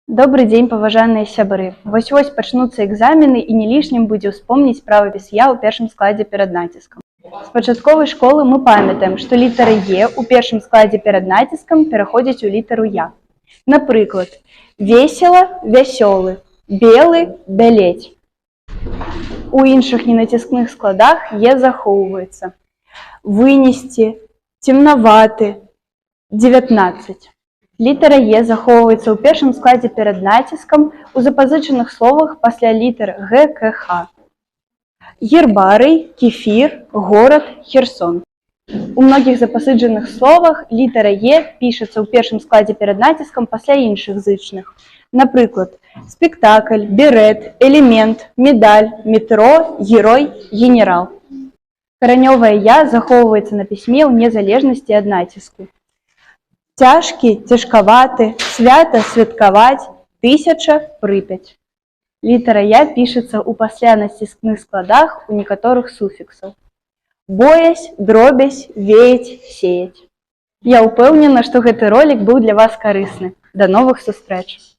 Добры дзень, паважаныя сябры. Вось-вось пачнуцца экзамены, і не лішнім будзе ўспомніць правапіс я ў першым складзе перад націскам. З пачатковай школы мы памятаем, што літара Е ў першым складзе перад націскам пераходзіць у літару Я. Напрыклад, весела, вясёлы, белы, бялець. У іншых ненаціскных складах Е захоўваецца. Вынесці, цемнаваты, 19. Літара Е захоўваецца ў першым складзе перад націскам у запазычаных словах пасля літар Г, К, Х. Гербарый, кефір, горад, Херсон. У многіх запазычаных словах літара Е пішацца ў першым складзе перад націскам пасля іншых зычных. Напрыклад, спектакль, берэт, элемент, медаль, метро, герой, генерал. Каранёвае я захоўваецца на пісьме ў незалежнасці ад націску. Цяжкі, цяжкаваты, свята, святкаваць, тысяча, Прыпяць. Літара Я пішацца ў паслянаціскных складах у некаторых суфіксаў. Боязь, дробязь, веяць, сеяць. Я ўпэўнена, што гэты ролік быў для вас карысны. Да новых сустрэч!